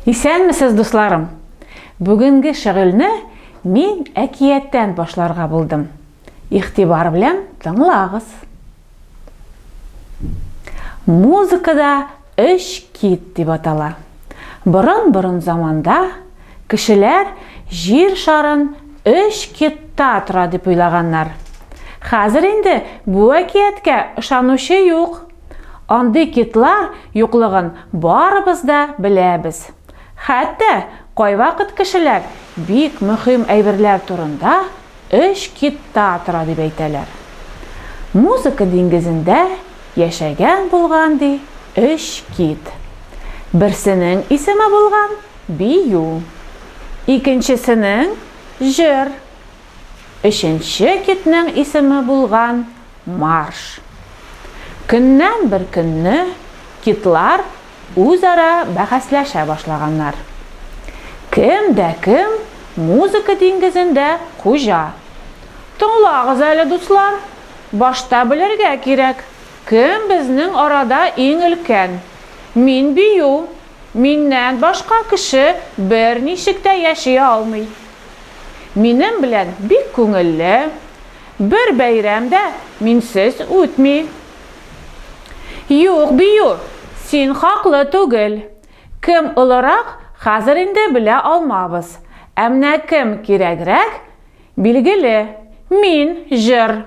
Исәнмесез, дусларым! Бүгенге шөгыльне мин әкияттән башларга булдым. Игътибар белән тыңлагыз. Музыкада өч кит дип атала. Борын-борын заманда кешеләр җир шарын өч китта тора дип уйлаганнар. Хәзер инде бу әкияткә ышанучы юк. Андый китлар юклыгын барыбыз да беләбез. Хәтта кайвакыт кешеләр бик мөһим әйберләр турында өч китта тора дип әйтәләр. Музыка диңгезендә яшәгән булган, ди, өч кит. Берсенең исеме булган Бию. Икенчесенең, Җыр. Өченче китнең исеме булган Марш. Көннән бер көнне китлар үзара бәхәсләшә башлаганнар. Кем дә кем музыка диңгезендә хуҗа? Тыңлагыз әле, дуслар, башта белергә кирәк, кем безнең арада иң өлкән? Мин бию, миннән башка кеше берничек тә яши алмый. Минем белән бик күңелле, бер бәйрәм дә минсез үтми. Юк, бию, син хаклы түгел. Кем олырак, хәзер инде белә алмабыз. Ә менә кем кирәгрәк, билгеле. Мин, җыр.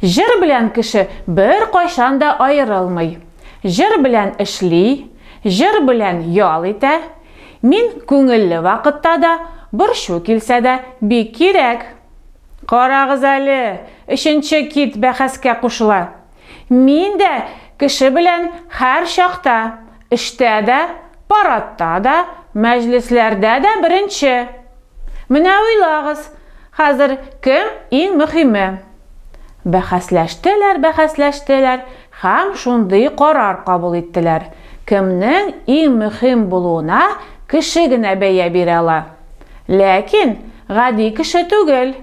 Җыр белән кеше беркайчан да аерылмый. Җыр белән эшли, җыр белән ял итә. Мин күңелле вакытта да, борчу килсә дә бик кирәк. Карагыз әле, өченче кит бәхәскә кушыла. Мин дә кеше белән һәр чакта, эштә дә, парадта да, мәҗлесләрдә дә беренче. Менә уйлагыз, хәзер кем иң мөхиме? Бәхәсләштеләр, бәхәсләштеләр һәм шундый карар кабул иттеләр, кемнең иң мөхим булуына кеше генә бәя бирә ала. Ләкин гади кеше түгел,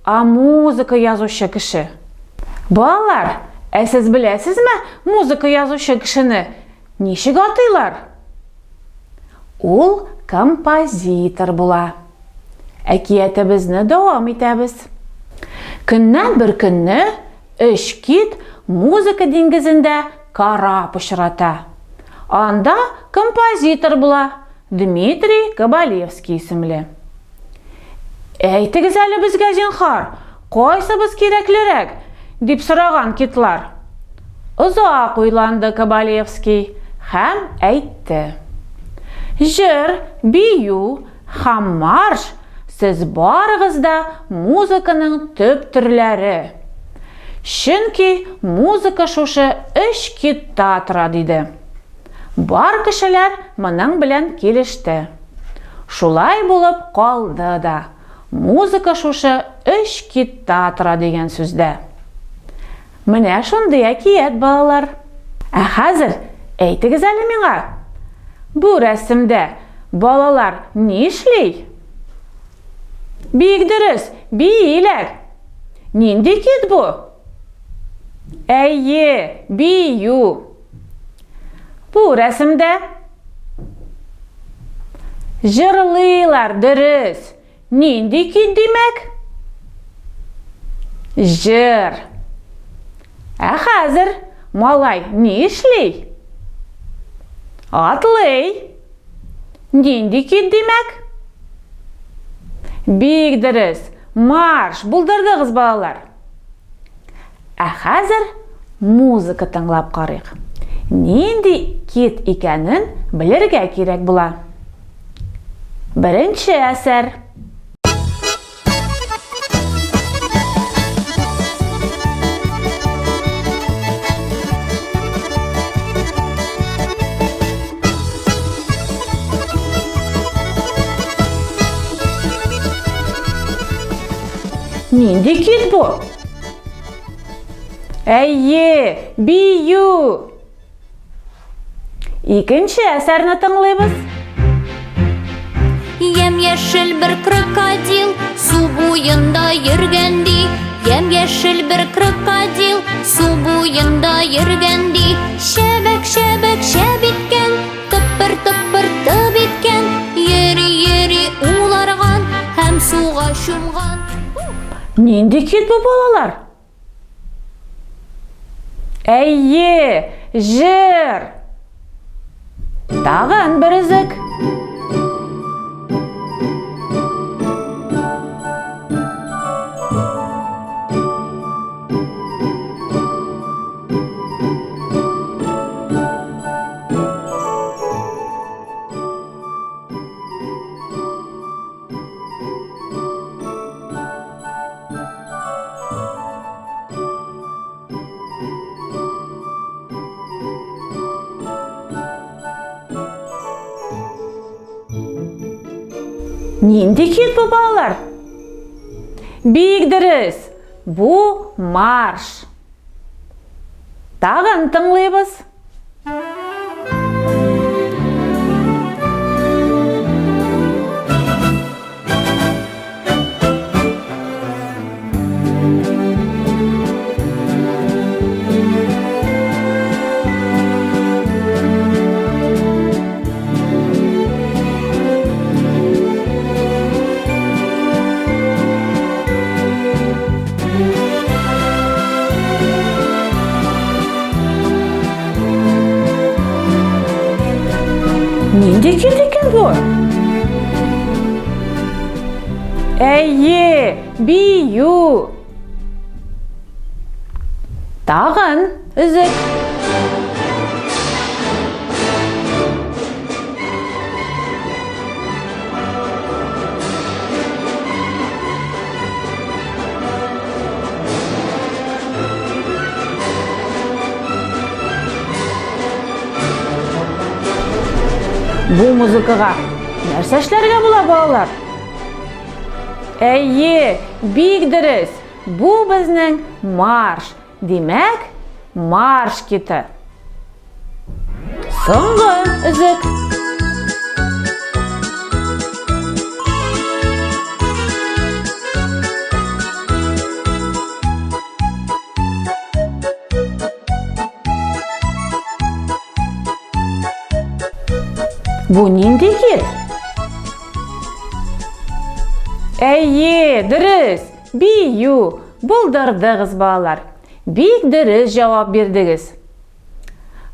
а музыка язучы кеше. Балалар, ә сез беләсезме музыка язучы кешене ничек атыйлар? Ул композитор була. Әкиятебезне дәвам итәбез. Көннән бер көнне өч кит музыка диңгезендә кораб очрата. Анда композитор була, Дмитрий Кабалевский исемле. Әйтегез әле безгә, зинхар, кайсыбыз кирәклерәк? дип сораган китлар. Озак уйланды Кабалевский һәм әйтте. Җыр, бию һәм марш сез барыгыз да музыканың төп төрләре. Чөнки музыка шушы өч китта тора, диде. Бар кешеләр моның белән килеште. Шулай булып калды да. Музыка шушы өч китта тора дигән сүздә. Менә шундый әкият, балалар. Ә хәзер әйтегез әле миңа, бу рәсемдә балалар нишли? Бик дөрес, бииләр. Нинди кит бу? Әйе, бию. Бу рәсемдә җырлыйлар, дөрес. Нинди кит димәк? Җыр. Ә хәзер малай ни эшли? Атлый. Нинди кит димәк? Бик дөрес. Марш, булдырдыгыз, балалар. Ә хәзер музыка тыңлап карыйк. Нинди кит икәнен белергә кирәк була. Беренче әсәр. Нинди кит бу? Әйе, бию. Икенче әсәрне тыңлыйбыз. Ямь-яшел бер крокодил су буенда йөргән ди. Ямь-яшел бер крокодил су буенда йөргән ди. Чәбәк, чәбәк, чәп иткән, тыпыр-тыпыр тып иткән. Суга чумган. Нинди кит бу, балалар? Әйе, җыр. Тагын бер өзек. Нинди кит бу, балалар? Бик дөрес. Бу марш. Тагын тыңлыйбыз. Нинди кит икән бу? Әйе, бию. Тагын өзек. Бу музыкага нәрсә эшләргә була, балалар? Әйе, бик дөрес. Бу безнең марш. Димәк, марш киты. Соңгы өзек. Бу нинди кит? Әйе, дөрес, бию. Булдырдыгыз, балалар. Бик дөрес җавап бирдегез.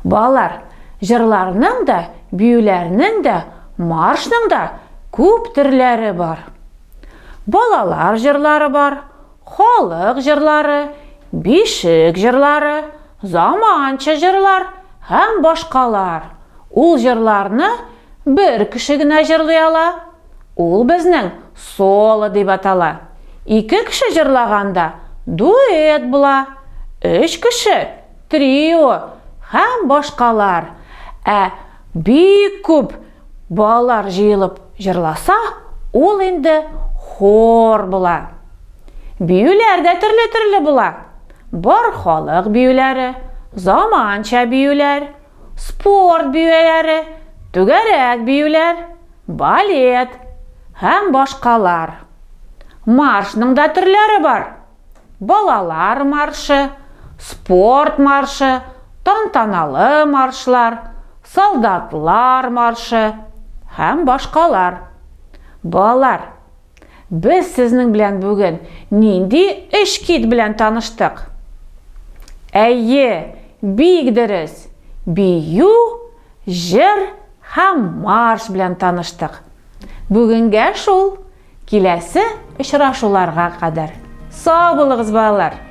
Балалар, җырларның да, биюләрнең дә, маршның да күп төрләре бар. Балалар җырлары бар, халык җырлары, бишек җырлары, заманча җырлар һәм башкалар. Ул җырларны бер кеше генә җырлый ала. Ул безнең соло дип атала. Ике кеше җырлаганда дуэт була. Өч кеше трио һәм башкалар. Ә бик күп балалар җыелып җырласа, ул инде хор була. Биюләр дә төрле-төрле була. Бар халык биюләре, заманча биюләр, спорт биюләре, түгәрәк биюләр, балет һәм башкалар. Маршның да төрләре бар. Балалар маршы, спорт маршы, тантаналы маршлар, солдатлар маршы һәм башкалар. Балалар, без сезнең белән бүген нинди өч кит белән таныштык? Әйе, бик дөрес. Бию, җыр һәм марш белән таныштык. Бүгенгә шул. Киләсе очрашуларга кадәр. Сау булыгыз, балалар!